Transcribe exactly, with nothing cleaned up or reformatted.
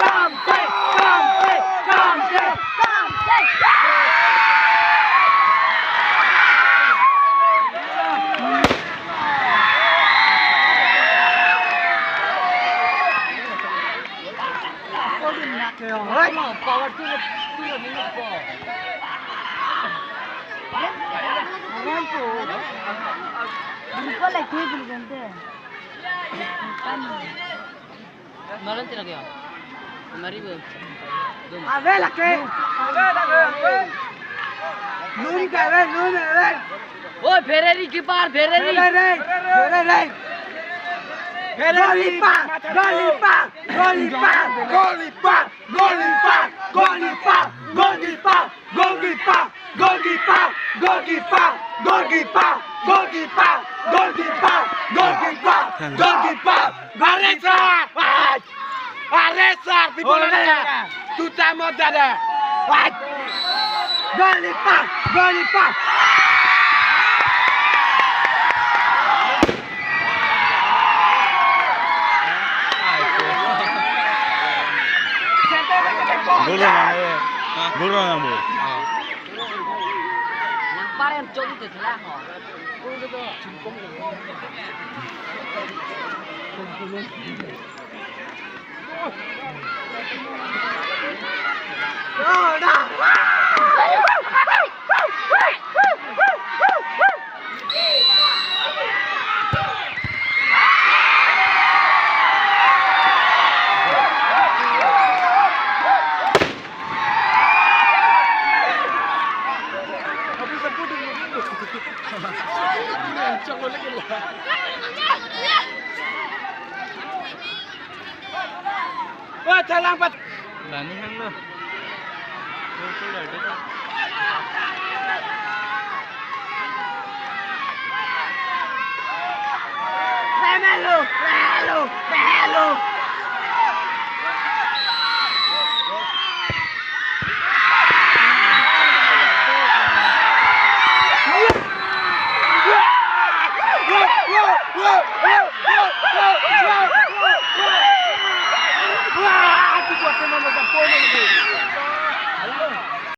Kamse! Kamse! Kamse! Kamse! Malon tilak ya. Kemari be. Dum. Ave lake. Ave, ave, ave. Lun ke ave, lun ave. Oi, Ferrari keeper, Ferrari. Ferrari, Ferrari. Goalkeeper, goalkeeper, goalkeeper, goalkeeper, goalkeeper, goalkeeper, goalkeeper, goalkeeper, goalkeeper, goalkeeper, goalkeeper, goalkeeper, goalkeeper, goalkeeper. Arre sir! Arre sir! People arre! Tuta mo dada! Goalkeeper! Goalkeeper! Gol nang, gol nang mo. Nang paren chom te thela ho. Wah, jalan pat. Lani hang lo. Melo, melo, melo.